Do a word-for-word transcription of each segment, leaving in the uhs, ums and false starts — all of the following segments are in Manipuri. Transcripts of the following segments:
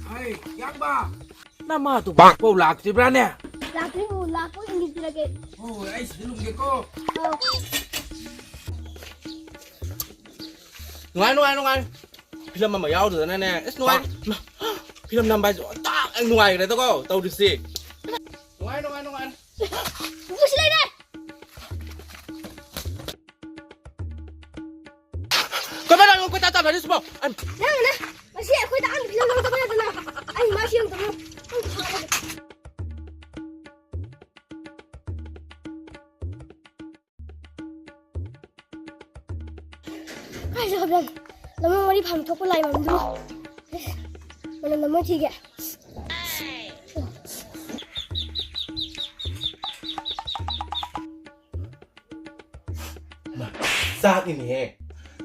ꯍꯩ, ꯏꯌꯥꯝꯕ! ꯅꯃꯥꯗꯨꯕꯨ ꯍꯧꯖꯤꯛꯐꯥꯎ ꯂꯥꯛꯇ꯭ꯔꯤꯕ꯭ꯔꯥꯅꯦ? ꯂꯥꯛꯇ꯭ꯔꯤꯕꯨ, ꯂꯥꯛꯄ ꯏꯪꯒꯤꯠ ꯄꯤꯔꯛꯀꯦ꯫ ꯍꯣꯏ, ꯑꯩ ꯁꯤꯗ ꯂꯨꯝꯒꯦꯀꯣ꯫ ꯑꯧ꯫ ꯅꯨꯡꯉꯥꯏ, ꯅꯨꯡꯉꯥꯏ, ꯅꯨꯡꯉꯥꯏ꯫ ꯐꯤꯂꯝ ꯑꯃ ꯌꯥꯎꯗꯗꯅꯅꯦ꯫ ꯑꯁ, ꯅꯨꯡꯉꯥꯏ꯫ ꯐꯤꯂꯝ ꯅꯝꯕ ꯍꯥꯏꯁꯦ ꯑꯣꯟꯊꯣꯛꯅ ꯅꯨꯡꯉꯥꯏꯈ꯭ꯔꯦꯗꯀꯣ, ꯇꯧꯔꯤꯁꯦ꯫ ꯅꯨꯡꯉꯥꯏ, ꯅꯨꯡꯉꯥꯏ, ꯅꯨꯡꯉꯥꯏ꯫ ꯄꯨꯄꯨ ꯁꯤ ꯂꯩꯔꯦ꯫ ꯀꯃꯥꯏꯅ ꯑꯩꯉꯣꯟꯗ ꯀꯣꯏꯇꯥꯟ ꯇꯥꯟꯅꯔꯤꯁꯤꯕꯣ? ꯑꯩ ꯅꯪꯅ ꯉꯁꯤ ꯑꯩꯈꯣꯏꯗ ꯑꯍꯥꯟꯕ ꯐꯤꯂꯝ ꯂꯧꯗꯕ ꯅꯠꯇꯅ ꯑꯩ ꯃꯥꯁꯤ ꯌꯦꯡꯗꯕꯅꯣ꯫ ꯀꯥꯏ ꯆꯠꯈ꯭ꯔꯕꯅꯣ? ꯂꯃꯣꯡ ꯃꯔꯤ ꯐꯥꯟ ꯊꯣꯛꯄ ꯂꯥꯏ ꯃꯔꯝꯗꯨ꯫ ꯃꯅꯝ ꯅꯝꯃ ꯊꯤꯒꯦ꯫ ꯆꯥꯛꯅꯤꯅꯦꯍꯦ꯫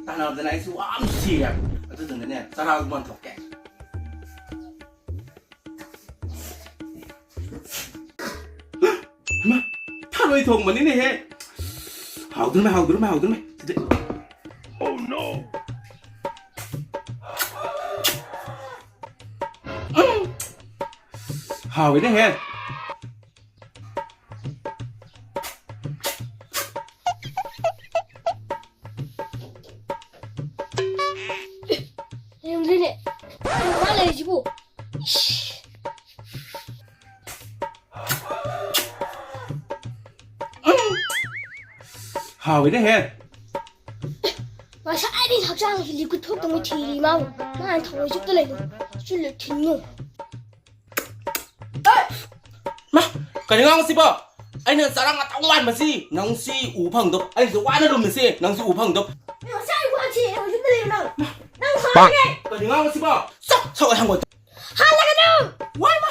ꯇꯥꯟꯅꯕꯗꯅ ꯑꯩꯁꯨ ꯋꯥ ꯑꯃ ꯁꯤꯔꯦ꯫ ꯑꯗꯨꯗꯨꯅꯅꯦ, ꯆꯔꯥꯒꯨꯝꯕ ꯑꯃ ꯊꯣꯛꯀꯦ꯫ ꯍꯩꯃꯥ, ꯊꯔꯣꯏ ꯊꯣꯡꯕꯅꯤꯅꯦꯍꯦ꯫ ꯍꯥꯎꯗꯣꯔꯃꯦ, ꯍꯥꯎꯗꯣꯔꯃꯦ, ꯍꯥꯎꯗꯣꯔꯃꯦ꯫ ꯁꯤꯗ꯫ Oh, no! ꯎꯝ꯫ ꯍꯥꯎꯋꯤꯅꯦꯍꯦ꯫ ꯂꯩꯔꯝꯗ꯭ꯔꯦꯅꯦ꯫ ꯀꯥꯏ ꯂꯩꯔꯤꯁꯤꯕꯨ? ꯏꯁ꯫ ꯍꯥꯎꯋꯤꯅꯦꯍꯦ꯫ ꯉꯁꯥꯏꯗꯩ ꯍꯛꯆꯥꯡꯁꯤ ꯂꯤꯀꯨꯠ ꯊꯣꯛꯇꯕꯩ ꯊꯤꯔꯤ ꯃꯥꯕꯨ꯫ ꯃꯥꯅ ꯊꯑꯣꯏ ꯆꯨꯞꯇ ꯂꯩꯕ꯫ ꯆꯨꯞꯂ ꯊꯤꯟꯅꯨ꯫ ꯃꯥ, ꯀꯔꯤ ꯉꯥꯡꯉꯤꯁꯤꯕꯣ? ꯑꯩꯅ ꯆꯔꯥ ꯉꯥꯛꯇꯪ ꯋꯥꯟꯕꯁꯤ ꯅꯪ ꯁꯤ ꯎꯕ ꯐꯪꯗꯕ꯫ ꯑꯩꯁꯨ ꯋꯥꯅ ꯂꯨꯝꯃꯤꯁꯤ ꯅꯪꯁꯨ ꯎꯕ ꯐꯪꯗꯕ꯫ ꯉꯁꯥꯏ ꯋꯥꯟꯁꯤ ꯍꯧꯖꯤꯛꯇ ꯂꯩꯕ ꯅꯪ꯫ ꯅꯪ ꯁꯥꯎꯔꯒꯦ꯫ ꯀꯔꯤ ꯉꯥꯡꯉꯤꯁꯤꯕꯣ? ꯁꯛ ꯁꯛ ꯍꯪꯉꯣꯏ꯫ ꯍꯥꯜꯂꯒꯅꯨ! ꯋꯥꯏ ꯃꯥ!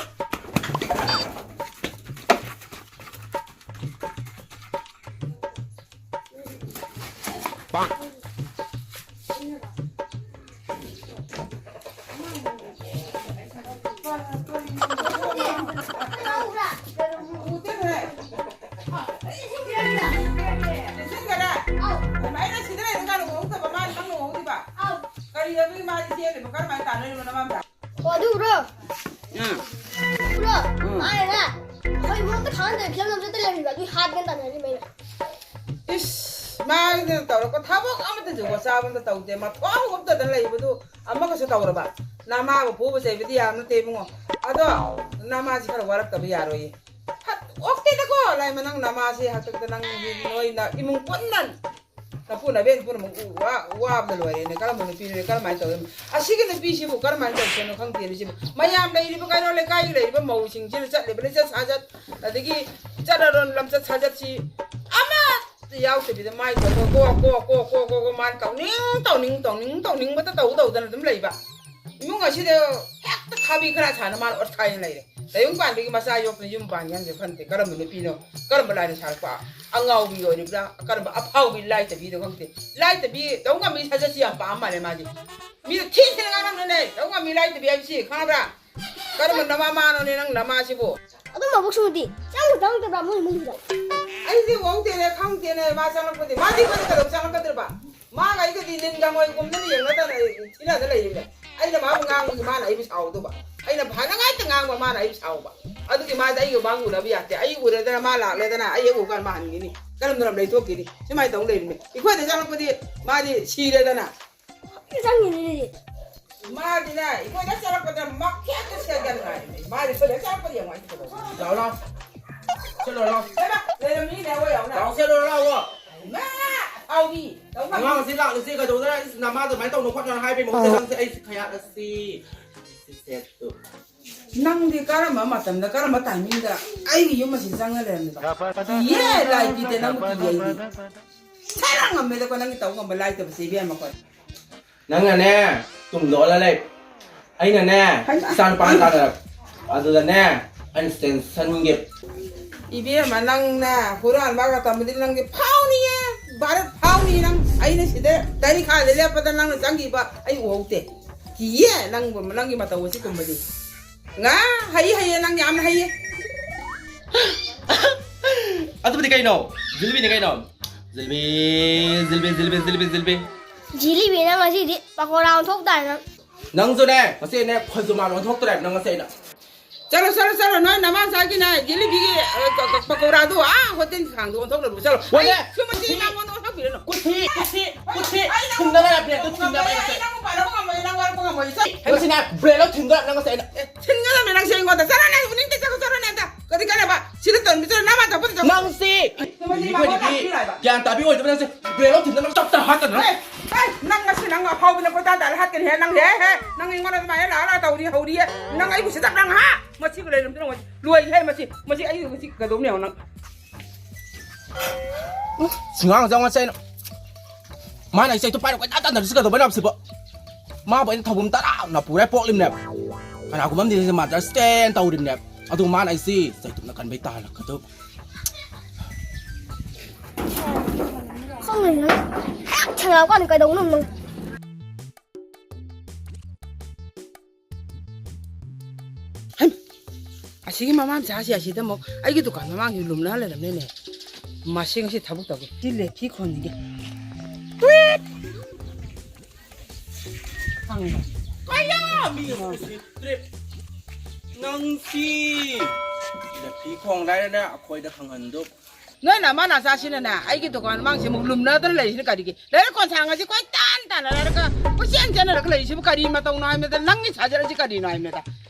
ꯃꯥꯗꯤ ꯆꯦꯜꯂꯤꯕ ꯀꯔꯝꯍꯥꯏꯅ ꯇꯥꯟꯅꯔꯤꯕꯅꯣ ꯃꯥ? ꯑꯣ, ꯑꯗꯨ ꯕ꯭ꯔꯣ꯫ ꯎꯝ꯫ ꯕ꯭ꯔꯣ, ꯎꯝ꯫ ꯃꯥꯅꯅꯦ, ꯑꯩꯈꯣꯏ ꯏꯃꯨꯡ ꯑꯝꯇ ꯊꯥꯡꯍꯟꯗꯅ ꯐꯤꯂꯝ ꯅꯝ ꯆꯠꯇ ꯂꯩꯔꯝꯃꯤꯕ, ꯑꯗꯨꯏ ꯍꯥꯠꯀꯦꯅ ꯇꯥꯟꯅꯔꯤꯕ ꯑꯩꯅ꯫ ꯏꯁ, ꯃꯥꯒꯤꯗ ꯇꯧꯔꯛꯄ ꯊꯕꯛ ꯑꯃꯠꯇꯁꯨ ꯆꯥꯕ ꯑꯝꯇ ꯇꯧꯗꯦ, ꯃꯊꯣꯡ ꯍꯨꯞꯇꯗꯅ ꯂꯩꯕꯗꯨ ꯑꯃꯒꯁꯨ ꯇꯧꯔꯕ? ꯅꯃꯥꯕꯨ ꯐꯨꯕ ꯆꯩꯕꯗꯤ ꯌꯥꯕ ꯅꯠꯇꯦ ꯏꯕꯨꯡꯉꯣ꯫ ꯑꯗꯣ ꯅꯃꯥꯁꯤ ꯈꯔ ꯋꯥꯔꯛꯇꯕ ꯌꯥꯔꯣꯏꯌꯦ꯫ ꯍꯠ, ꯑꯣꯛꯇꯦꯗꯀꯣ, ꯂꯥꯏꯃ, ꯅꯪ ꯅꯃꯥꯁꯤ ꯍꯥꯛꯇꯛꯇ ꯅꯪ ꯅꯣꯏꯅ ꯏꯃꯨꯡ ꯄꯨꯟꯅ ꯅꯄꯨ ꯅꯕꯦꯟ ꯄꯨꯝꯅꯃꯛ ꯎ-, ꯋꯥ-, ꯋꯥꯕꯗ ꯂꯣꯏꯔꯦꯅꯦ꯫ ꯀꯔꯝꯕ ꯅꯨꯄꯤꯅꯣꯅꯦ? ꯀꯔꯝꯍꯥꯏꯅ ꯇꯧꯗꯣꯏꯅꯣ? ꯑꯁꯤꯒꯤ ꯅꯨꯄꯤꯁꯤꯕꯨ ꯀꯔꯝꯍꯥꯏꯅ ꯇꯧꯁꯦꯅꯣ ꯈꯪꯗꯦꯅꯦ ꯁꯤꯕꯨ꯫ ꯃꯌꯥꯝ ꯂꯩꯔꯤꯕ ꯀꯩꯔꯣꯜ ꯂꯩꯀꯥꯏꯒꯤ ꯂꯩꯔꯤꯕ ꯃꯧꯁꯤꯡꯁꯤꯅ ꯆꯠꯂꯤꯕ ꯂꯤꯆꯠ ꯁꯥꯖꯠ, ꯑꯗꯒꯤ ꯆꯠꯅꯔꯣꯟ ꯂꯝꯆꯠ ꯁꯥꯖꯠꯁꯤ ꯑꯃꯠꯇ ꯌꯥꯎꯗꯕꯤꯗ ꯃꯥꯏ ꯊꯣꯛꯄ ꯀꯣ, ꯀꯣ, ꯀꯣ, ꯀꯣ, ꯀꯣ, ꯀꯣ, ꯃꯥꯅ ꯇꯧꯅꯤꯡ, ꯇꯧꯅꯤꯡ, ꯇꯧꯅꯤꯡ, ꯇꯧꯅꯤꯡꯕꯇ ꯇꯧ ꯇꯧꯗꯅ ꯑꯗꯨꯝ ꯂꯩꯕ꯫ ꯏꯃꯨꯡ ꯑꯁꯤꯗ ꯍꯦꯛꯇ ꯈꯥꯕꯤ ꯈꯔ ꯁꯥꯅ ꯃꯥꯅ ꯑꯣꯠꯈꯥꯏꯅ ꯂꯩꯔꯦ꯫ ꯇꯥꯏꯕꯪ ꯄꯥꯟꯕꯒꯤ ꯃꯆꯥ ꯌꯣꯛꯄꯅ ꯌꯨꯝ ꯄꯥꯟꯒꯦ ꯍꯥꯏꯕꯁꯦ ꯈꯟꯗꯦ꯫ ꯀꯔꯝꯕ ꯅꯨꯄꯤꯅꯣ? ꯀꯔꯝꯕ ꯂꯥꯏꯅ ꯁꯥꯔꯛꯄ? ꯑꯉꯥꯎꯕꯤ ꯑꯣꯏꯔꯤꯕ꯭ꯔꯥ? ꯀꯔꯝꯕ ꯑꯐꯥꯎꯕꯤ ꯂꯥꯏꯇꯕꯤꯗꯣ ꯈꯪꯗꯦ꯫ ꯂꯥꯏꯇꯕꯤ ꯇꯧ ꯉꯝꯕꯤ ꯁꯥꯖꯠꯁꯤ ꯌꯥꯝ ꯄꯥꯝ ꯃꯥꯜꯂꯦ ꯃꯥꯗꯤ꯫ ꯃꯤꯗ ꯊꯤ ꯊꯤꯅ ꯉꯥꯡꯉꯝꯅꯨꯅꯦ꯫ ꯇꯧ ꯉꯝꯕꯤ ꯂꯥꯏꯇꯕꯤ ꯍꯥꯏꯕꯁꯤ ꯈꯪꯉꯕ꯭ꯔꯥ? ꯀꯔꯝꯕ ꯅꯃꯥ ꯃꯥꯅꯣꯅꯦ ꯅꯪ ꯅꯃꯥꯁꯤꯕꯨ? ꯑꯗꯨꯝ ꯃꯕꯨꯛ ꯁꯨꯗꯤ ꯆꯪꯕ ꯆꯪꯗꯕ꯭ꯔꯥ ꯃꯣꯏ ꯏꯃꯨꯡꯁꯤꯗ? ꯑꯩꯗꯤ ꯎꯍꯧꯗꯦꯅꯦ, ꯈꯪꯗꯦꯅꯦ ꯃꯥ ꯆꯪꯂꯛꯄꯗꯤ꯫ ꯃꯥꯗꯤ ꯑꯩꯈꯣꯏꯗ ꯀꯩꯗꯧ ꯆꯪꯂꯛꯀꯗ꯭ꯔꯕ? ꯃꯥꯒ ꯑꯩꯒꯗꯤ ꯂꯤꯟꯒ ꯍꯪꯉꯣꯏꯒꯨꯝꯗꯅ ꯌꯦꯡꯅꯗꯅ ꯊꯤꯅꯗ ꯂꯩꯔꯤꯅꯦ꯫ ꯑꯩꯅ ꯃꯥꯕꯨ ꯉꯥꯡꯕꯒꯤ ꯃꯥꯅ ꯑꯩꯕꯨ ꯁꯥꯎꯗꯧꯕ꯫ ꯑꯩꯅ ꯐꯅꯉꯥꯏꯇ ꯉꯥꯡꯕ ꯃꯥꯅ ꯑꯩꯕꯨ ꯁꯥꯎꯕ꯫ ꯑꯗꯨꯒꯤ ꯃꯥꯗꯤ ꯑꯩꯒ ꯃꯥꯒ ꯎꯅꯕ ꯌꯥꯗꯦ꯫ ꯑꯩ ꯎꯔꯦꯗꯅ ꯃꯥ ꯂꯥꯛꯂꯦꯗꯅ ꯑꯩ ꯍꯦꯛ ꯎꯕ ꯀꯥꯟꯗ ꯃꯥ ꯍꯟꯈꯤꯅꯤ꯫ ꯀꯔꯝ ꯀꯔꯝ ꯂꯩꯊꯣꯛꯈꯤꯅꯤ꯫ ꯁꯨꯃꯥꯏꯅ ꯇꯧ ꯂꯩꯔꯤꯅꯦ꯫ ꯑꯩꯈꯣꯏꯗ ꯆꯪꯂꯛꯄꯗꯤ ꯃꯥꯗꯤ ꯁꯤꯔꯦꯗꯅ꯫ ꯆꯪꯉꯤꯅꯤꯅꯦ꯫ ꯃꯥꯗꯤꯅꯦ, ꯑꯩꯈꯣꯏꯗ ꯆꯠꯂꯛꯄꯗ ꯃꯈꯦꯠꯇ ꯁꯦꯠꯀꯅꯤ ꯍꯥꯏ꯫ ꯃꯥꯗꯤ ꯑꯩꯈꯣꯏꯗ ꯆꯠꯂꯛꯄꯗ ꯌꯦꯡꯉꯣ, ꯑꯩ ꯐꯣꯇꯣ꯫ ꯂꯥꯛꯑꯣ, ꯂꯥꯛꯑꯣ꯫ ꯆꯠꯂꯣ, ꯂꯥꯛꯑꯣ꯫ ꯍꯦꯃꯥ, ꯂꯩꯔꯝꯃꯤꯅꯦ, ꯍꯣꯏ, ꯌꯥꯎꯅ꯫ ꯂꯥꯛꯑꯣ, ꯆꯠꯂꯣ, ꯂꯥꯛꯑꯣ꯫ ꯏꯃꯥ, ꯍꯥꯎꯕꯤ, ꯇꯧ ꯉꯝꯃꯤ꯫ ꯑꯉꯥꯡꯁꯤ ꯂꯥꯛꯂꯁꯤ ꯀꯩꯗꯧꯗꯅ, ꯏꯁ, ꯅꯃꯥꯗ ꯑꯗꯨꯃꯥꯏꯅ ꯇꯧꯅꯣ ꯈꯣꯠꯅꯣ ꯍꯥꯏꯕꯒꯤ ꯃꯍꯨꯠꯇ ꯅꯪꯁꯦ ꯑꯩ ꯈꯌꯥꯠꯂꯁꯤ꯫ ꯁꯤ ꯁꯦꯠꯇꯨ꯫ ꯅꯪꯗꯤ ꯀꯔꯝꯕ ꯃꯇꯝꯗ, ꯀꯔꯝꯕ timingꯗ ꯑꯩꯒꯤ ꯌꯨꯝ ꯑꯁꯤ ꯆꯪꯉ ꯂꯩꯔꯝꯃꯤꯕ? ꯀꯤꯌꯦ, ꯂꯥꯏ ꯀꯤꯗꯦ, ꯅꯪꯕꯨ ꯀꯤꯌꯦ ꯑꯩꯗꯤ꯫ ꯁꯦꯔꯥꯟ ꯉꯝꯃꯦꯗꯀꯣ, ꯅꯪꯒꯤ ꯇꯧ ꯉꯝꯕ ꯂꯥꯏꯇꯕꯁꯦ, ꯏꯕꯦꯝꯃ, ꯑꯩꯈꯣꯏ꯫ ꯅꯪꯅꯅꯦ, ꯇꯨꯡꯗ ꯑꯣꯜꯂ ꯂꯩ꯫ ꯑꯩꯅꯅꯦ, ꯍꯩꯃꯥ꯫ ꯏꯆꯥ ꯅꯨꯄꯥ ꯇꯥꯟꯅꯔꯛ-, ꯑꯗꯨꯗꯅꯦ, ꯑꯩꯅ tensionꯒꯤ꯫ ꯏꯕꯦꯝꯃ, ꯅꯪꯅꯦ, ꯍꯨꯔꯥꯟꯕꯒ ꯇꯝꯕꯗꯤ ꯅꯪꯗꯤ ꯐꯥꯎꯅꯤꯌꯦ, ꯚꯥꯔꯠ ꯐꯥꯎꯅꯤ ꯅꯪ꯫ ꯑꯩꯅ ꯁꯤꯗ ꯇꯥꯔꯤꯈꯥꯗ ꯂꯦꯞꯄꯗ ꯅꯪꯅ ꯆꯪꯈꯤꯕ ꯑꯩ ꯎꯍꯧꯗꯦ꯫ ꯀꯤꯌꯦ, ꯅꯪꯕꯨ, ꯅꯪꯒꯤ ꯃꯇꯧ ꯑꯁꯤ ꯀꯨꯝꯕꯗꯤ꯫ ꯉꯥ, ꯍꯩ, ꯍꯩꯌꯦ, ꯅꯪ ꯌꯥꯝꯅ ꯍꯩꯌꯦ꯫ ꯑꯗꯨꯕꯨꯗꯤ ꯀꯩꯅꯣ? ꯖꯤꯂꯤꯕꯤꯅꯤ ꯀꯩꯅꯣ? ꯖꯤꯂꯤꯕꯤ, ꯖꯤꯂꯤꯕꯤ, ꯖꯤꯂꯤꯕꯤ, ꯖꯤꯂꯤꯕꯤ, ꯖꯤꯂꯤꯕꯤ꯫ ꯖꯤꯂꯤꯕꯤ, ꯅꯪ ꯉꯁꯤꯗꯤ ꯄꯀꯣꯔꯥ ꯑꯣꯟꯊꯣꯛ ꯇꯥꯔꯦ ꯅꯪ꯫ ꯅꯪꯁꯨꯅꯦ, ꯉꯁꯤꯅꯦ ꯈꯣꯏꯖꯨꯃꯥꯟ ꯑꯣꯟꯊꯣꯛꯇꯣꯔꯦ ꯅꯪ ꯉꯁꯤ ꯑꯩꯅ꯫ ꯆꯠꯂꯣ, ꯆꯠꯂꯣ, ꯆꯠꯂꯣ, ꯅꯣꯏ ꯅꯃꯥ ꯃꯆꯥꯒꯤꯅꯦ, ꯖꯤꯂꯤꯕꯤꯒꯤ, ꯑ, ꯀ-, ꯀ-, ꯄꯀꯧꯔꯥꯗꯨ, ꯑꯥ, ꯍꯣꯇꯦꯜ ꯈꯥꯡꯗꯣ ꯑꯣꯟꯊꯣꯛꯅꯕ ꯆꯠꯂꯣ꯫ ꯋꯥꯅꯦ꯫ ꯑꯩ ꯁꯨꯝꯕꯁꯤ ꯀꯨꯊꯤ, ꯅꯪꯉꯣꯟꯗ ꯑꯣꯟꯊꯣꯛꯄꯤꯔꯅꯨ꯫ ꯀꯨꯊꯤ, ꯀꯨꯊꯤ, ꯀꯨꯊꯤ, ꯑꯩ ꯅꯪ ꯊꯤꯟꯗꯅ ꯌꯥꯗꯦ, ꯑꯗꯨ ꯊꯤꯟꯗꯅ ꯉꯝꯃꯣꯏ, ꯑꯩ ꯉꯁꯤ꯫ ꯅꯪ ꯄꯥꯟꯅꯕ ꯉꯝꯃꯣꯏ, ꯅꯪ ꯋꯥꯔꯛꯄ ꯉꯝꯃꯣꯏ, ꯆꯠ-, ꯉꯁꯤꯅꯦ, ꯕ꯭ꯔꯦꯟ ꯂꯧ ꯊꯤꯟꯗꯅ ꯅꯪ ꯉꯁꯤ ꯑꯩꯅ꯫ ꯑꯦ, ꯊꯤꯟꯒꯗꯕꯅꯦ ꯅꯪꯁꯦ ꯑꯩꯉꯣꯟꯗ꯫ ꯆꯠꯂꯣꯅꯦ, ꯎꯅꯤꯡꯗꯦ, ꯆꯠꯂꯣ, ꯆꯠꯂꯣꯅꯦ ꯑꯝꯇ꯫ ꯀꯔꯤ ꯀꯥꯟꯅꯕ? ꯁꯤꯗ ꯇꯧꯔꯝꯃꯤ, ꯆꯠꯂꯣ, ꯅꯃꯥ ꯊꯛꯄꯗ ꯆꯠꯂꯣ꯫ ꯅꯪꯁꯤ, ꯅꯃꯥ ꯊꯛꯄꯗ ꯆꯠꯂꯣ꯫ ꯒ꯭ꯌꯥꯟ ꯇꯥꯕꯤ ꯑꯣꯏꯗꯕ ꯅꯪꯁꯦ, ꯕ꯭ꯔꯦꯟ ꯂꯧ ꯊꯤꯟꯗꯅ ꯅꯪ ꯆꯞꯇ ꯍꯥꯠꯇꯅ ꯅꯪ꯫ ꯑꯦ, ꯑꯦ, ꯅꯪ ꯉꯁꯤ ꯅꯪ ꯑꯐꯥꯎꯕꯤꯅ ꯀꯣꯏꯇꯥꯟ ꯇꯥꯜꯂ ꯍꯥꯠꯀꯅꯤ ꯍꯦ, ꯅꯪ ꯍꯦ, ꯍꯦ, ꯅꯪ ꯑꯩꯉꯣꯟꯗ ꯑꯗꯨꯃꯥꯏꯅ ꯂꯥꯛꯑ ꯂꯥꯛꯑ ꯇꯧꯔꯤ, ꯍꯧꯔꯤ ꯍꯦ, ꯅꯪ ꯑꯩꯕꯨ ꯁꯤꯗ ꯅꯪ ꯍꯥ? ꯃꯁꯤꯒ ꯂꯩꯔꯝꯗꯅ ꯂꯣꯏꯔꯦ ꯍꯦ, ꯃꯁꯤ, ꯃꯁꯤ ꯑꯩ ꯉꯁꯤ ꯀꯩꯗꯧꯅꯤ ꯌꯦꯡꯉꯣ ꯅꯪ꯫ ꯁꯤꯉꯥꯡꯁꯦ ꯉꯁꯤ ꯑꯩꯅ, ꯃꯥꯅ ꯑꯩꯁꯦ ꯑꯩꯇꯣ ꯄꯥꯏꯔ ꯀꯣꯏꯇꯥꯟ ꯇꯥꯟꯅꯔꯤꯁꯤ ꯀꯩꯗꯧꯕꯩꯅꯣ ꯁꯤꯕꯣ? ꯃꯥꯕꯨ ꯑꯩꯅ ꯊꯧꯕꯝ ꯇꯔꯥꯅ ꯄꯨꯔꯦ ꯄꯣꯛꯂꯤꯕꯅꯦꯕ꯫ ꯀꯅꯥꯒꯨꯝꯕ ꯑꯃꯗꯤ ꯃꯥꯗꯔꯁ ꯗꯦꯅ ꯇꯧꯔꯤꯕꯅꯦꯕ꯫ ꯑꯗꯨ ꯃꯥꯅ ꯑꯩꯁꯤ ꯆꯩꯇꯨꯞꯅ ꯀꯟꯕꯩ ꯇꯥꯍꯜꯂꯛꯀꯗꯧꯕ꯫ ꯈꯪꯗꯦ ꯅꯪ꯫ ꯍꯦꯛ ꯊꯦꯡꯅꯔꯀꯥꯟꯗ ꯀꯩꯗꯧꯅꯣ ꯅꯪ? ꯍꯩꯃ! ꯑꯁꯤꯒꯤ ꯃꯃꯥ ꯃꯆꯥꯁꯤ ꯑꯁꯤꯗ ꯑꯃꯨꯛ ꯑꯩꯒꯤ ꯗꯨꯀꯥꯟ ꯃꯃꯥꯡꯁꯤ ꯂꯨꯝꯂꯒ ꯂꯩꯔꯝꯃꯦꯅꯦ꯫ ꯃꯁꯤ ꯉꯁꯤ ꯊꯕꯛ ꯇꯧꯒꯦ꯫ ꯁꯤ ꯂꯦꯐꯤ ꯈꯣꯟꯁꯤꯒꯦ꯫ ꯇꯨꯏꯠ! ꯈꯪꯕ꯭ꯔꯥ? ꯀꯌꯥ ꯃꯤ ꯎꯁꯤꯠꯇ꯭ꯔꯤꯞ꯫ ꯅꯪꯁꯤ ꯂꯦꯐꯤ ꯈꯣꯡ ꯂꯥꯏꯔꯅ ꯑꯩꯈꯣꯏꯗ ꯈꯪꯍꯟꯗꯣ꯫ ꯅꯣꯏ ꯅꯃꯥ ꯅꯆꯥꯁꯤꯅꯅꯦ, ꯑꯩꯒꯤ ꯗꯨꯀꯥꯟ ꯃꯃꯥꯡꯁꯤ ꯑꯃꯨꯛ ꯂꯨꯝꯅꯗꯅ ꯂꯩꯔꯤꯁꯤꯅ ꯀꯔꯤꯒꯤ? ꯂꯩꯔꯛ ꯀꯣꯟꯁꯥꯡ ꯑꯁꯤ ꯀꯣꯏꯇꯥꯟ ꯇꯥꯟꯅꯔꯒ, ꯀꯣꯏꯆꯦꯟ ꯆꯦꯟꯅꯔꯒ ꯂꯩꯔꯤꯁꯤꯕꯨ ꯀꯔꯤ ꯃꯇꯧꯅꯣ ꯍꯥꯏꯕꯗ, ꯅꯪꯒꯤ ꯁꯥꯖꯠ ꯑꯁꯤ ꯀꯔꯤꯅꯣ ꯍꯥꯏꯕꯗ?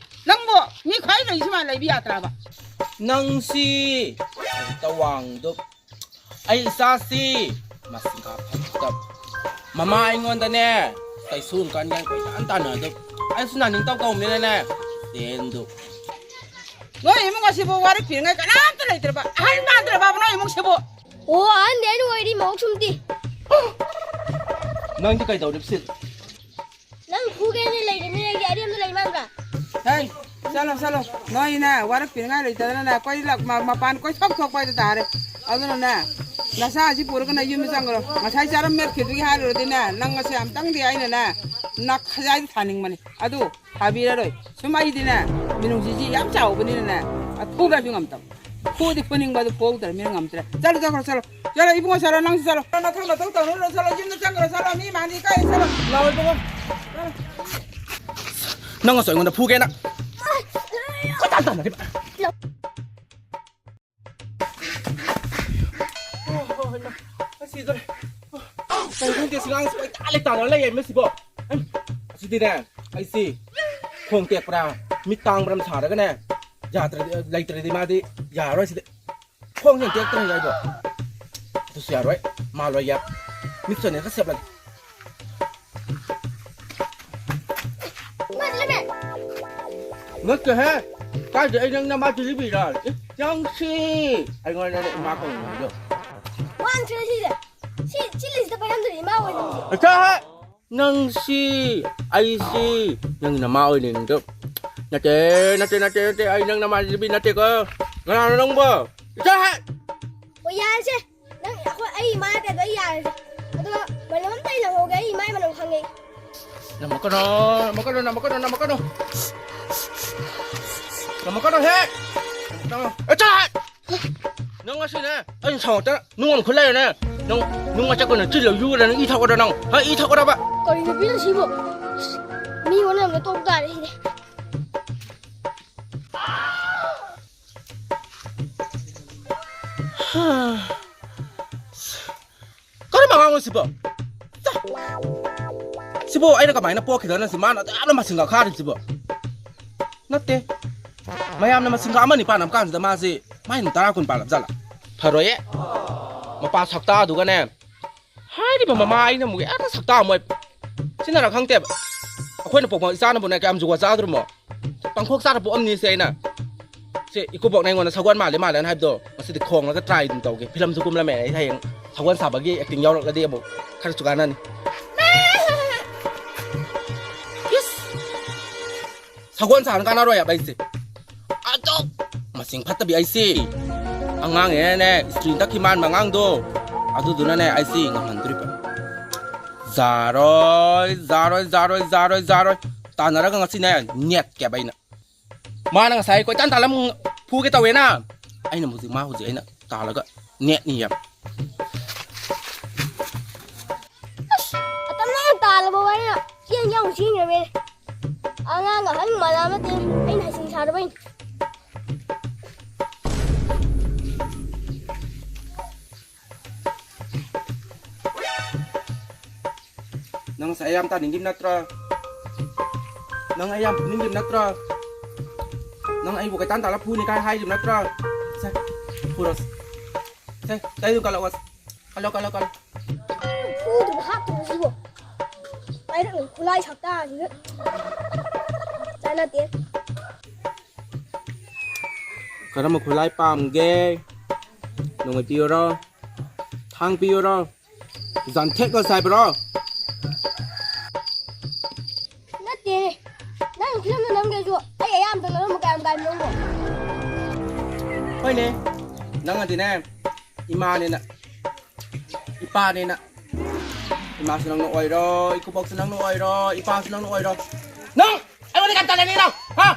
ꯅꯪꯕꯨ ꯃꯤ ꯈ꯭ꯋꯥꯏ ꯂꯩꯔꯤꯁꯤ ꯃꯥ ꯂꯩꯕ ꯌꯥꯗ꯭ꯔꯕ? ꯅꯪꯁꯤ ꯇꯋꯥꯡꯗꯣ꯫ ꯑꯩ ꯏꯆꯥꯁꯤ ꯃꯁꯤꯡꯒ ꯐꯠꯇꯕ꯫ ꯃꯃꯥ ꯑꯩꯉꯣꯟꯗꯅꯦ, ꯀꯩꯁꯨ ꯀꯥꯟꯗ ꯀꯣꯏꯇꯥꯟ ꯇꯥꯟꯅꯗꯕ꯫ ꯑꯩꯁꯨ ꯅꯥꯅꯤꯡꯇꯧ ꯀꯧꯕꯅꯤꯅꯅꯦ, ꯆꯦꯟꯗꯨ꯫ ꯅꯣꯏ ꯏꯃꯨꯡ ꯑꯁꯤꯕꯨ ꯋꯥꯔꯛꯄꯤꯅꯤꯡꯉꯥꯏ ꯀꯅꯥꯝꯇ ꯂꯩꯇ꯭ꯔꯕ? ꯑꯍꯜ ꯃꯥꯟꯗ꯭ꯔꯕ ꯅꯣꯏ ꯏꯃꯨꯡꯁꯤꯕꯨ? ꯑꯣ, ꯑꯍꯟꯗꯤ ꯑꯩꯅ ꯑꯣꯏꯔꯤ, ꯃꯧ ꯁꯨꯝꯗꯤ꯫ ꯅꯪꯗꯤ ꯀꯩꯗꯧꯔꯤꯕ ꯁꯤ? ꯅꯪ ꯐꯨꯒꯦꯅ ꯂꯩꯔꯤꯕꯅꯤ, ꯑꯩꯒꯤ ꯑꯔꯦꯝꯕ ꯂꯩ ꯃꯥꯟꯕ꯭ꯔꯥ? ꯍꯦ, ꯆꯠꯂꯣ, ꯆꯠꯂꯣ꯫ ꯅꯣꯏꯅ ꯋꯥꯔꯛꯄꯤꯅꯤꯡꯉꯥꯏ ꯂꯩꯇꯗꯅꯅꯦ, ꯀꯣꯏ ꯂꯥꯛ-, ꯃ-, ꯃꯄꯥꯟ ꯀꯣꯏꯊꯣꯛ ꯊꯣꯛꯄ ꯍꯥꯏꯗꯣ ꯇꯥꯔꯦ꯫ ꯑꯗꯨꯅꯅꯦ, ꯅꯆꯥꯁꯤ ꯄꯨꯔꯒꯅꯦ ꯌꯨꯝꯗ ꯆꯪꯈ꯭ꯔꯣ꯫ ꯉꯁꯥꯏ ꯆꯥꯔꯝ ꯃꯦꯠꯈꯤꯕꯗꯨꯒꯤ ꯍꯥꯏꯔꯨꯔꯗꯤꯅꯦ, ꯅꯪ ꯉꯁꯤ ꯑꯝꯇꯪꯗꯤ ꯑꯩꯅꯅꯦ, ꯅꯈꯌꯥꯏꯗ ꯊꯥꯅꯤꯡꯕꯅꯤ꯫ ꯑꯗꯨ ꯊꯥꯕꯤꯔꯔꯣꯏ꯫ ꯁꯨꯝ ꯑꯩꯗꯤꯅꯦ, ꯃꯤꯅꯨꯡꯁꯤꯁꯤ ꯌꯥꯝ ꯆꯥꯎꯕꯅꯤꯅꯅꯦ, ꯑꯊꯨꯕ꯭ꯔꯁꯨ ꯉꯝꯇꯕ꯫ ꯐꯨꯗꯤ ꯐꯨꯅꯤꯡꯕ ꯑꯗꯨ ꯐꯨꯍꯧꯗ꯭ꯔꯃꯤꯅ ꯉꯝꯗ꯭ꯔꯦ꯫ ꯆꯠꯂꯣ, ꯆꯠꯈ꯭ꯔꯣ, ꯆꯠꯂꯣ꯫ ꯆꯠꯂꯣ, ꯏꯕꯨꯡꯉꯣ, ꯆꯠꯂꯣ, ꯅꯪꯁꯨ ꯆꯠꯂꯣ꯫ ꯅꯊꯧ ꯅꯊꯧ ꯇꯧꯔꯨꯔꯣ, ꯆꯠꯂꯣ, ꯌꯨꯝꯗ ꯆꯪꯈ꯭ꯔꯣ, ꯆꯠꯂꯣ, ꯃꯤ ꯃꯥꯡꯗꯦ, ꯏꯀꯥꯏ, ꯆꯠꯂꯣ꯫ ꯂꯥꯛꯑꯣ, ꯏꯕꯨꯡꯉꯣ꯫ ꯅꯪ ꯉꯁꯨ ꯑꯩꯉꯣꯟꯗ ꯐꯨꯒꯦꯅ꯫ ꯀꯣꯏꯇꯥꯟ ꯇꯥꯟꯅꯔꯤꯕ꯫ ꯑꯣ, ꯍꯣꯏ, ꯍꯣꯏ, ꯏꯃꯥ꯫ ꯑꯁ, ꯁꯤꯗꯣꯔꯦ꯫ ꯀꯩꯅꯣ ꯈꯪꯗꯦ, ꯁꯤ ꯑꯉꯥꯡꯁꯤ ꯀꯣꯏꯇꯥꯟ ꯂꯩ ꯇꯥꯟꯅꯔ ꯂꯩꯌꯦ, ꯃꯁꯤꯕꯣ꯫ ꯑꯩ, ꯑꯁꯤꯗꯤꯅꯦ, ꯑꯩꯁꯤ ꯈꯣꯡ ꯇꯦꯛꯄ꯭ꯔꯥ, ꯃꯤꯠ ꯇꯥꯡꯕ꯭ꯔꯥ ꯑꯃ ꯁꯥꯔꯒꯅꯦ, ꯌꯥꯗ꯭ꯔꯗꯤ, ꯂꯩꯇ꯭ꯔꯗꯤ ꯃꯥꯗꯤ ꯌꯥꯔꯔꯣꯏ ꯁꯤꯗꯤ꯫ ꯈꯣꯡꯁꯦ ꯇꯦꯛꯇ꯭ꯔꯦ ꯑꯩꯕꯣ꯫ ꯑꯗꯨꯁꯨ ꯌꯥꯔꯣꯏ꯫ ꯃꯥ ꯂꯣꯏ ꯌꯥ-, ꯃꯤꯠꯁꯨꯅꯦ ꯈꯔ ꯁꯦꯞꯂꯒꯦ꯫ ꯅꯠꯇꯦꯍꯦ꯫ ꯀꯥꯏꯗ ꯑꯩ ꯅꯪ ꯅꯃꯥ ꯗꯤꯂꯤꯕꯤꯔꯥ? ꯑꯦ, ꯅꯪꯁꯤ꯫ ꯑꯩꯉꯣꯟꯗꯅꯦ ꯏꯃꯥ ꯀꯧꯅꯤꯡꯕꯗꯣ꯫ ꯋꯥꯟ ꯁꯤꯗ ꯁꯤꯁꯦ꯫ ꯁꯤ, ꯁꯤ ꯂꯤꯁꯤꯗ ꯄꯥꯏꯔꯝꯗ꯭ꯔꯗꯤ ꯏꯃꯥ ꯑꯣꯏꯗꯕꯁꯦ꯫ ꯑꯆꯥ ꯍꯦ! ꯅꯪꯁꯤ, ꯑꯩꯁꯤ, ꯅꯪ ꯅꯃꯥ ꯑꯣꯏꯅꯤꯡꯗꯣ꯫ ꯅꯠꯇꯦ, ꯅꯠꯇꯦ, ꯅꯠꯇꯦ, ꯅꯠꯇꯦ, ꯑꯩ ꯅꯪ ꯅꯃꯥꯟꯅꯕꯤ ꯅꯠꯇꯦꯀꯣ꯫ ꯀꯅꯥꯅꯣ ꯅꯪꯕꯣ? ꯏꯆꯥ ꯍꯦ! ꯑꯣ, ꯌꯥꯔꯦꯁꯦ꯫ ꯅꯪ ꯑꯩꯈꯣꯏ, ꯑꯩ ꯏꯃꯥ ꯅꯠꯇꯦꯗꯣ, ꯑꯩ ꯌꯥꯔꯦꯁꯦ꯫ ꯑꯗꯣ ꯃꯅꯝ ꯑꯝꯇ ꯂꯧꯍꯧꯒꯦ, ꯑꯩ ꯏꯃꯥꯏ ꯃꯅꯝ ꯈꯪꯉꯦ꯫ ꯅꯝꯃꯛꯀꯅꯣ, ꯅꯝꯃꯛꯀꯅꯣ, ꯅꯝꯃꯛꯀꯅꯣ, ꯅꯝꯃꯛꯀꯅꯣ꯫ ꯅꯝꯃꯛꯀꯅꯣ ꯍꯦ! ꯅꯝꯃꯛꯀꯅꯣ꯫ ꯏꯆꯥ ꯍꯦ! ꯅꯪ ꯉꯁꯤꯅꯦ, ꯑꯩꯅ ꯁꯥꯎꯔꯛꯇꯅ ꯅꯨꯡ ꯑꯃ ꯈꯨꯠ ꯂꯩꯔꯦꯅꯦ꯫ ꯅꯪ ꯅꯨꯡ ꯑꯆꯠꯄꯅ ꯆꯤꯜꯂ ꯌꯨꯔ ꯅꯪ ꯏ ꯊꯛꯑꯣꯗ ꯅꯪ? ꯍꯥ, ꯏ ꯊꯛꯑꯣꯗꯕ? ꯀꯔꯤ ꯅꯨꯄꯤꯅꯣ ꯁꯤꯕꯨ? ꯃꯤ ꯑꯣꯟꯅꯕꯅ ꯇꯣꯛ ꯇꯥꯔꯦ ꯁꯤꯗꯤ꯫ ꯀꯔꯝꯕ ꯑꯉꯥꯡꯅꯣ ꯁꯤꯕꯣ? ꯆꯥ! ꯁꯤꯕꯨ ꯑꯩꯅ ꯀꯃꯥꯏꯅ ꯄꯣꯛꯈꯤꯗꯅ ꯁꯤ ꯃꯥꯅ ꯑꯗꯨꯛ ꯌꯥꯝꯅ ꯃꯁꯤꯡꯒ ꯈꯥꯔꯤꯁꯤꯕꯣ? ꯅꯠꯇꯦ꯫ ꯃꯌꯥꯝꯅ ꯃꯁꯤꯡꯒ ꯑꯃꯅꯤ ꯄꯥꯅꯕ ꯀꯥꯟꯁꯤꯗ ꯃꯥꯁꯤ ꯃꯥꯏ ꯅꯨꯡ ꯇꯔꯥ ꯀꯨꯟ ꯄꯥꯜꯂꯕ ꯖꯥꯠꯂ? ꯐꯔꯣꯏꯌꯦ꯫ ꯃꯄꯥ ꯁꯛꯇꯥꯗꯨꯒꯅꯦ꯫ ꯍꯥꯏꯔꯤꯕ ꯃꯃꯥ ꯑꯩꯅ ꯑꯃꯨꯛ ꯍꯦꯛꯇ ꯁꯛꯇꯥ ꯑꯃ ꯁꯤꯟꯅꯔ ꯈꯪꯗꯦꯕ꯫ ꯑꯩꯈꯣꯏꯅ ꯄꯣꯛꯄ ꯏꯆꯥꯅꯕꯨꯅꯦ ꯀꯌꯥꯝ ꯖꯨꯒꯣꯠ ꯆꯥꯗ꯭ꯔꯃꯣ? ꯄꯪꯈꯣꯛ ꯆꯥꯔ ꯄꯣꯛꯑꯝꯅꯤ ꯁꯦ ꯑꯩꯅ꯫ ꯁꯦ ꯏꯀꯨꯕꯣꯛꯅ ꯑꯩꯉꯣꯟꯗ ꯁꯒꯣꯜ ꯃꯥꯜꯂꯦ ꯃꯥꯜꯂꯦꯅ ꯍꯥꯏꯕꯗꯣ ꯉꯁꯤꯗꯤ ꯈꯣꯡꯂꯒ try ꯑꯗꯨꯝ ꯇꯧꯒꯦ꯫ ꯐꯤꯂꯝꯁꯨ ꯀꯨꯝꯂꯝꯃꯦ꯫ ꯑꯩ ꯍꯌꯦꯡ ꯁꯒꯣꯜ ꯁꯥꯕꯒꯤ acting ꯌꯥꯎꯔꯛꯂꯗꯤ ꯑꯃꯨꯛ ꯈꯔꯁꯨ ꯀꯥꯟꯅꯅꯤ꯫ ꯏꯁ! ꯁꯒꯣꯜ ꯁꯥꯅ ꯀꯥꯟꯅꯔꯣꯏ ꯍꯥꯏꯕ ꯑꯩꯁꯦ꯫ ꯑꯗꯣ ꯃꯁꯤꯡ ꯐꯠꯇꯕꯤ ꯑꯩꯁꯦ꯫ ꯑꯉꯥꯡꯅꯦꯅꯦ, ꯏꯁꯇ꯭ꯔꯤ ꯇꯛꯈꯤ ꯃꯥꯟꯕ ꯑꯉꯥꯡꯗꯣ꯫ ꯑꯗꯨꯗꯨꯅꯅꯦ ꯑꯩꯁꯦ ꯉꯝꯍꯟꯗꯣꯔꯤꯕ꯫ ꯌꯥꯔꯣꯏ, ꯌꯥꯔꯣꯏ, ꯌꯥꯔꯣꯏ, ꯌꯥꯔꯣꯏ, ꯌꯥꯔꯣꯏ꯫ ꯇꯥꯟꯅꯔꯒ ꯉꯁꯤꯅꯦ ꯅꯦꯠꯀꯦꯕ ꯑꯩꯅ꯫ ꯃꯥꯅ ꯉꯁꯥꯏ ꯀꯣꯏꯇꯥꯟ ꯇꯥꯜꯂꯝ ꯐꯨꯒꯦ ꯇꯧꯋꯦꯅ꯫ ꯑꯩꯅ ꯍꯧꯖꯤꯛ, ꯃꯥ ꯍꯧꯖꯤꯛ ꯑꯩꯅ ꯇꯥꯜꯂꯒ ꯅꯦꯠꯅꯤ ꯌꯥꯝ꯫ ꯑꯁ, ꯑꯇꯝꯅ ꯇꯥꯜꯂꯕ ꯋꯥꯅ ꯆꯦꯟ ꯌꯥꯝ ꯆꯦꯟꯈ꯭ꯔꯕꯅꯦ꯫ ꯑꯉꯥꯡꯒ ꯑꯍꯟ ꯃꯥꯟꯅꯕ ꯅꯠꯇꯦ, ꯑꯩꯅ ꯍꯩꯁꯤꯡ ꯁꯥꯗꯕꯩꯅꯤ꯫ ꯅꯪ ꯉꯁꯥꯏ ꯑꯩ ꯌꯥꯝ ꯇꯥꯅꯤꯡꯈꯤꯕ ꯅꯠꯇ꯭ꯔꯣ? ꯅꯪ ꯑꯩ ꯌꯥꯝ ꯐꯨꯅꯤꯡꯈꯤꯕ ꯅꯠꯇ꯭ꯔꯣ? ꯅꯪ ꯑꯩꯕꯨ ꯀꯩꯇꯥꯟ ꯇꯥꯜꯂ ꯐꯨꯅꯤ ꯀꯥꯏ ꯍꯥꯏꯈꯤꯕ ꯅꯠꯇ꯭ꯔꯣ? ꯁꯦ, ꯐꯨꯔꯣꯁꯦ꯫ ꯁꯦ, ꯆꯩꯗꯨ ꯀꯜꯂꯛꯑꯣꯁꯦ꯫ ꯀꯜꯂꯣ, ꯀꯜꯂꯣ, ꯀꯜꯂꯣ꯫ ꯐꯨꯗ꯭ꯔꯤꯕ ꯍꯥꯠꯇ꯭ꯔꯤꯕ ꯁꯤꯕꯣ? ꯄꯥꯏꯔꯛꯂꯤꯕ ꯈꯨꯠꯂꯥꯏ ꯁꯛꯇꯥꯁꯤꯒ꯫ ꯆꯥꯟꯅꯗꯦ꯫ ꯀꯔꯝꯕ ꯈꯨꯠꯂꯥꯏ ꯄꯥꯝꯒꯦ? ꯅꯣꯡꯃꯩ ꯄꯤꯌꯨꯔꯣ? ꯊꯥꯡ ꯄꯤꯌꯨꯔꯣ? ꯖꯥꯟꯊꯦꯛ ꯂꯣꯠꯁ ꯍꯥꯏꯕ꯭ꯔꯣ? ꯅꯠꯇꯦ꯫ ꯅꯪ ꯐꯤꯂꯝꯗ ꯅꯝꯒꯦꯁꯨ ꯑꯩ ꯑꯌꯥꯝꯕꯗ ꯅꯝꯃꯝꯕ ꯀꯌꯥꯝ ꯀꯥꯏ ꯅꯝꯃꯣ? ꯍꯣꯏꯅꯦ, ꯅꯪꯅꯗꯤꯅꯦ, ꯏꯃꯥꯅꯦꯅ, ꯏꯄꯥꯅꯦꯅ, ꯏꯃꯥꯁꯨ ꯅꯪꯅ ꯑꯣꯏꯔꯣ, ꯏꯀꯨꯕꯣꯛꯁꯨ ꯅꯪꯅ ꯑꯣꯏꯔꯣ, ꯏꯄꯥꯁꯨ ꯅꯪꯅ ꯑꯣꯏꯔꯣ꯫ ꯅꯪ ꯑꯩꯉꯣꯟꯗ ꯀꯌꯥꯝ ꯇꯜꯂꯅꯤ ꯅꯪ? ꯍꯥ?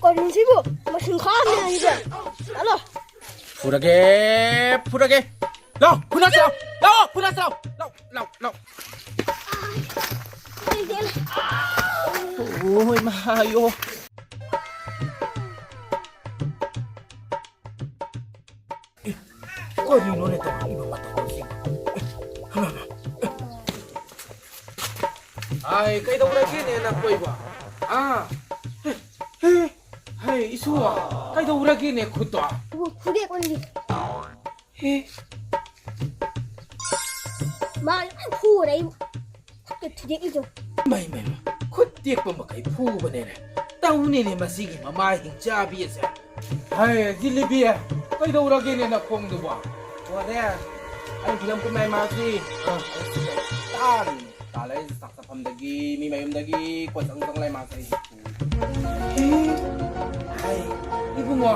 ꯀꯔꯤꯅꯣ ꯁꯤꯕꯨ? ꯃꯁꯤꯡ ꯈꯥꯝꯃꯦ ꯍꯥꯏꯁꯦ꯫ ꯆꯠꯂꯣ꯫ ꯐꯨꯔꯒꯦ, ꯐꯨꯔꯒꯦ꯫ ꯂꯥꯎ, ꯐꯨꯅꯁꯤ ꯂꯥꯎ꯫ ꯂꯥꯎ, ꯐꯨꯅꯁꯤ ꯂꯥꯎ꯫ ꯂꯥꯎ, ꯂꯥꯎ, ꯂꯥꯎ꯫ ꯑꯣ, ꯏꯃꯥ, ꯑꯌꯣ꯫ ꯀꯔꯤꯅꯣꯅꯦ ꯇꯧꯔꯛꯏꯕ ꯃꯇꯧꯁꯤꯕꯨ? ꯑꯦ, ꯍꯩꯃꯥ, ꯍꯩꯃꯥ, ꯑꯦ꯫ ꯑꯥꯏ, ꯀꯩꯗꯧꯔꯒꯦꯅꯦ ꯅꯈꯣꯏꯕꯣ? ꯑꯥ, ꯍꯦ, ꯍꯦ, ꯍꯦ, ꯏꯁꯨ, ꯀꯩꯗꯧꯔꯒꯦꯅꯦ ꯈꯨꯠꯇꯣ? ꯐꯨ-, ꯐꯨꯗꯦ, ꯀꯣꯟꯗꯤ꯫ ꯍꯦ꯫ ꯃꯥ ꯂꯣꯏ ꯐꯨꯔꯦ ꯑꯩꯕꯨ꯫ ꯈꯨꯠꯀ ꯊꯨꯗꯦꯛꯏꯗꯣ꯫ ꯃꯩ, ꯃꯩ, ꯃꯩ, ꯈꯨꯠ ꯇꯦꯛꯄ ꯃꯈꯩ ꯐꯨꯕꯅꯦꯅꯦ꯫ ꯇꯧꯅꯤꯅꯦ ꯃꯁꯤꯒꯤ ꯃꯃꯥ ꯍꯤꯡꯆꯥꯕꯤ ꯑꯁꯦ꯫ ꯍꯩ, ꯖꯤꯂꯤꯕꯤ, ꯀꯩꯗꯧꯔꯒꯦꯅꯦ ꯅꯈꯣꯡꯗꯨꯕꯣ? ꯕꯣꯗꯦ, ꯑꯩ ꯐꯤꯂꯝ ꯀꯨꯝꯃꯦ ꯃꯥꯁꯤ꯫ ꯑ, ꯑꯩ ꯁꯤꯗ ꯇꯥꯔꯤꯅꯦ꯫ ꯇꯥꯜꯂꯛꯏꯁꯦ ꯆꯥꯛ ꯆꯥꯐꯝꯗꯒꯤ, ꯃꯤ ꯃꯌꯨꯝꯗꯒꯤ ꯀꯣꯏꯆꯪ ꯆꯪ ꯂꯩ ꯃꯥꯁꯦ ꯑꯩꯁꯦ꯫ ꯍꯩ, ꯏꯕꯨꯡꯉꯣ,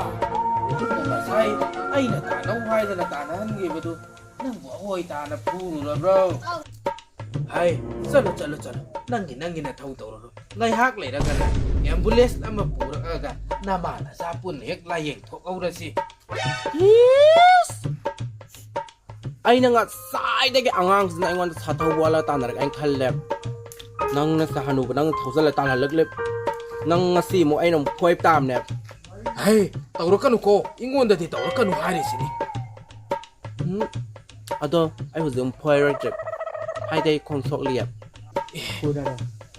ꯉꯁꯥꯏ ꯑꯩꯅ ꯇꯥꯟꯅꯧ ꯍꯥꯏꯗꯅ ꯇꯥꯟꯅꯍꯟꯈꯤꯕꯗꯨ ꯅꯪꯕꯨ ꯑꯑꯣꯏ ꯇꯥꯅ ꯐꯨꯔꯨꯔꯕ꯭ꯔꯣ? ꯑꯧ꯫ ꯍꯥꯏ, ꯆꯠꯂꯣ, ꯆꯠꯂꯣ, ꯆꯠꯂꯣ꯫ ꯅꯪꯒꯤ, ꯅꯪꯒꯤ ꯅꯊꯧ ꯇꯧꯔꯨꯔꯣ꯫ ꯉꯥꯏꯍꯥꯛ ꯂꯩꯔꯒꯅꯦ, ambulance ꯑꯃ ꯄꯨꯔꯛꯑꯒ ꯅꯃꯥ ꯅꯆꯥ ꯄꯨꯟꯅ ꯍꯦꯛ ꯂꯥꯌꯦꯡ ꯊꯣꯛꯍꯧꯔꯁꯤ꯫ ꯏꯁ! ꯑꯩꯅ ꯉꯁꯥꯏꯗꯒꯤ ꯑꯉꯥꯡꯁꯤꯅ ꯑꯩꯉꯣꯟꯗ ꯁꯥꯊꯧꯕ ꯋꯥꯂ ꯇꯥꯟꯅꯔꯒ ꯑꯩꯅ ꯈꯜꯂꯦ, ꯅꯪꯅ ꯁꯥꯍꯅꯨꯕ ꯅꯪꯅ ꯊꯧꯖꯜꯂ ꯇꯥꯜꯍꯜꯂꯛꯂꯦ꯫ ꯅꯪ ꯉꯁꯤ ꯑꯃꯨꯛ ꯑꯩꯅ ꯑꯃꯨꯛ ꯐꯣꯏꯕ ꯇꯥꯕꯅꯦ꯫ ꯍꯩ, ꯇꯧꯔꯛꯀꯅꯨꯀꯣ, ꯑꯩꯉꯣꯟꯗꯗꯤ ꯇꯧꯔꯛꯀꯅꯨ ꯍꯥꯏꯔꯤꯁꯤꯅꯤ꯫ ꯎꯝ, ꯑꯗꯣ ꯑꯩ ꯍꯧꯖꯤꯛ ꯑꯃꯨꯛ ꯐꯣꯏꯔꯣꯏꯗ꯭ꯔꯦ, ꯍꯥꯏꯗꯤ ꯑꯩ ꯈꯣꯡ ꯁꯣꯛꯂꯤꯌꯦ꯫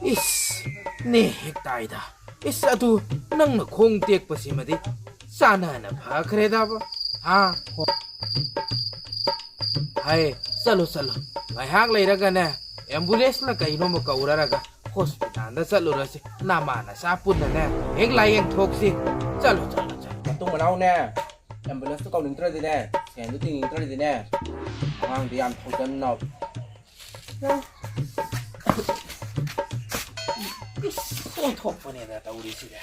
ꯏꯁ, ꯅꯦ ꯍꯦꯛ ꯇꯥꯏꯗ꯫ ꯏꯁ, ꯑꯗꯨ ꯅꯪꯅ ꯈꯣꯡ ꯇꯦꯛꯄꯁꯤꯃꯗꯤ ꯆꯥꯟꯅꯅ ꯐꯈ꯭ꯔꯦꯗꯕ꯫ ꯍꯥ? ꯍꯥꯏ, ꯆꯠꯂꯨ, ꯆꯠꯂꯨ꯫ ꯉꯥꯏꯍꯥꯛ ꯂꯩꯔꯒꯅꯦ, ꯑꯦꯝꯕꯨꯂꯦꯟꯁꯂ ꯀꯩꯅꯣꯝꯃ ꯀꯧꯔꯔꯒ ꯍꯣꯁꯄꯤꯇꯥꯜꯗ ꯆꯠꯂꯨꯔꯁꯤ꯫ ꯅꯃꯥ ꯅꯆꯥ ꯄꯨꯟꯅꯅꯦ, ꯍꯦꯛ ꯂꯥꯏꯌꯦꯡ ꯊꯣꯛꯁꯤ꯫ ꯆꯠꯂꯨ, ꯆꯠꯂꯨ, ꯆꯠꯂꯨ꯫ ꯃꯇꯨꯡ ꯃꯅꯥꯎꯅꯦ, ꯑꯦꯝꯕꯨꯂꯦꯟꯁꯇꯨ ꯀꯧꯅꯤꯡꯗ꯭ꯔꯗꯤꯅꯦ, ꯁꯦꯟꯗꯨ ꯇꯤꯡꯅꯤꯡꯗ꯭ꯔꯗꯤꯅꯦ, ꯑꯉꯥꯡꯗꯤ ꯌꯥꯝ ꯊꯧꯖꯟꯅꯧ꯫ ꯏꯁ, ꯑꯣꯟꯊꯣꯛꯄꯅꯦꯗ ꯇꯧꯔꯤꯁꯤꯗ꯫